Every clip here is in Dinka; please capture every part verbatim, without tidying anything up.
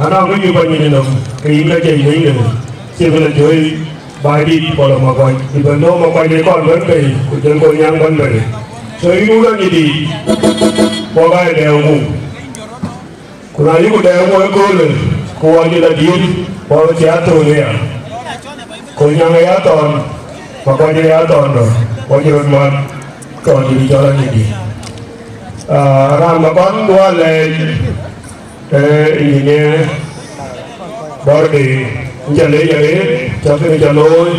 Anɔŋ kë yup anyiny nɔm, ke yïn ka cï nyiny nɔm, cï bï lɔ jɔ̈ɔ̈i baai dït Paul Makuac, bï bɛ̈n dɔ̈ɔ̈r Makuac ë kɔn bɛ̈n bei, ku jël Kolnyaŋ bɛ̈n bei. So yïn wun anyïdït, wok aa ye dɛɛu muk. Ku na yïku dɛɛu muk ëköölë, ku wɔ cï lɔ dït, wɔ cï a thöl aya. Kolnyaŋ aya thɔn, Makuac aya thɔn dɔ, wɔ cï röt mat thɔn dït cɔl anyïdït. Ah, raan ba kɔn duɔl lɛɛc, ee, engineer Borde, ncä lec arëët, cä kënë cä looi,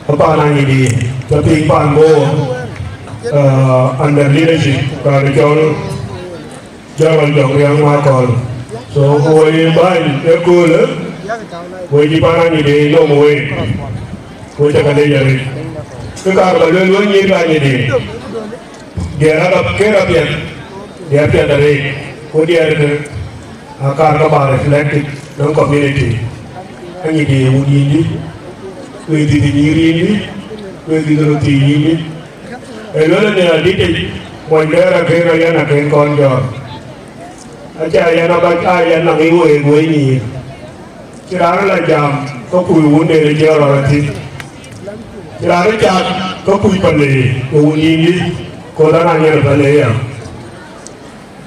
apaan anyïdït, cä piŋ paan Bor, ah, under leadership, raan cɔl General Jɔk Riäŋ Makɔl. So, ku woi bäny ëköölë, woi cï paan anyïdït nɔm wei, woi cä ka lec arëët. Kë kaar ba lueel wei nyïïr ka anyïdït. Diɛɛr aa ke rɔt piɛth, diɛɛr piɛth arëët, ku diɛɛr ke akaar ke ba reflected nɔŋ community. Anyïdït wun yïndï, wek dhïth nyïïr yïndï, wek dhïth röt thiin yïndï. Ee lueel në adïtic, mony dɛɛr akën ayɛn akën kɔn jɔɔr. Aca yɛn abac aa yɛn naŋ ë week wei nyïïr. Cï raan la jam, ke kuc wun de rec ë rɔt athïn. Cï raan ë cath, ke kuc pale, ke wun yïndï, kɔn raan anyɛn pale ya.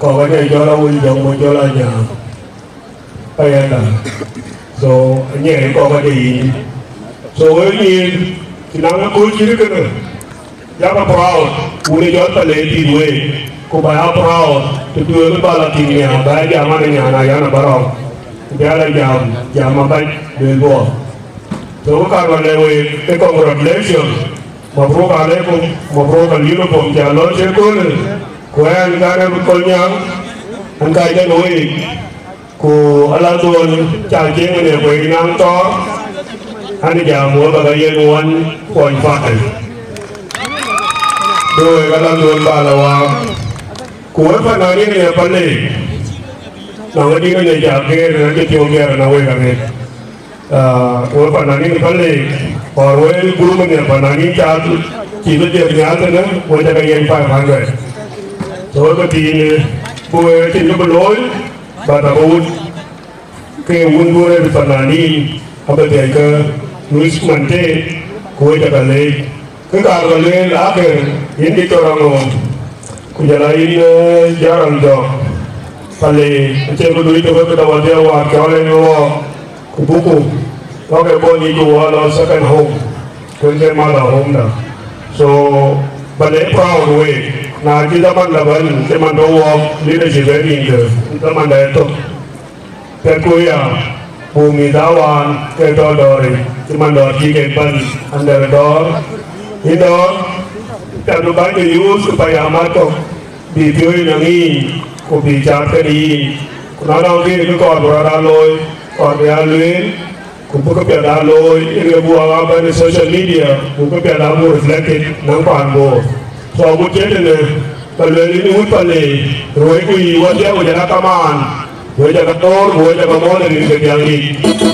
Kɔk ade jɔl awuny jɔŋ mo jɔl anyaaŋ. Payanda. So, anyɛn kɔk ade yïndï. So, wek nyïïr, cï naŋ ë kööl cït kënë. Jam a proud, wun ë jɔl pale dït wei, ku ba ya proud, të duëër bä la tïŋ nhial, ba ya jam an, nyan a yan a bä rɔm, ku bï a la jam, jam abac, lueel bɔɔr. So, ku kar ba lɛ̈k wek, ke congratulation, mabruk aleikum, mabruk al uniform, ca lɔ cë köölë, ku ɛn kan ë Kolnyaŋ, an ka jɛn wei. Ku alanhdhuɔ̈n ca cieŋ ënë kueek naŋ thɔɔr, an, jam wek bä ke yen one point five. Duööi alanhdhuɔ̈n bä la waak. Ku wek fananin ënë pale, nɔŋ adï ënë ca geer, ënë cï piɔ̈u miɛt ënë wek arëët. Ah, wek fananin pale, or wek gurum ënë fananin ca cï bï dhiëth nhial tënë, wek ca ke yen five hundred. So wek bï thiin, ku wek acïn kë bï looi, but abï wut ke wun duëër fananin, abï dhiɛl ke luc man tëë, ku wek ca ke leec. Kë kaar ba lueel akhir, yïn Diktor Aŋoot, ku jɔl a yïn, eh, General Jɔk, pale, acie kë luc tök, kë dap wadhiɛ wäär cɔl en wɔɔk, ku buku, wɔk ë bɔ̈ nyic ku wɔ lɔ second home, ku en ke mother home da. So, pale proud week, na cï dhaman la bɛ̈n, cï man tɔ̈ wɔɔk leadership ë nïn kë, dhaman da ë thök. Piɛth ku ya, buk mïth aa waan ke tɔ dɔ̈ɔ̈ric, cï man dɔ̈ɔ̈r cï kek bɛ̈n, an, dɛ̈t dɔ̈ɔ̈r, yïn dɔ̈ɔ̈r, piɛth bï bäny ke yuuth ku pɛ̈i amat kɔ̈k, bï piööc ënɔŋ yïn, ku bï cath kenë yïn. Ku na nɔŋ kë kë kɔɔr bï rɔt aa looi, kɔɔr bï aa lueel, ku bï këpiɛth aa looi, yen ke buk aa bɛ̈n ë social media, buk këpiɛth aa buk reflected nɔŋ paan Bor. So, agut cï tënë, ke lueel yïn wut pale, ruööcku yiic wadhiɛ, ku jɔl a kamaan, wek ca ke dhoor, ku wek ca ke muɔ̈ɔ̈th ë rin ke thiäŋ yic.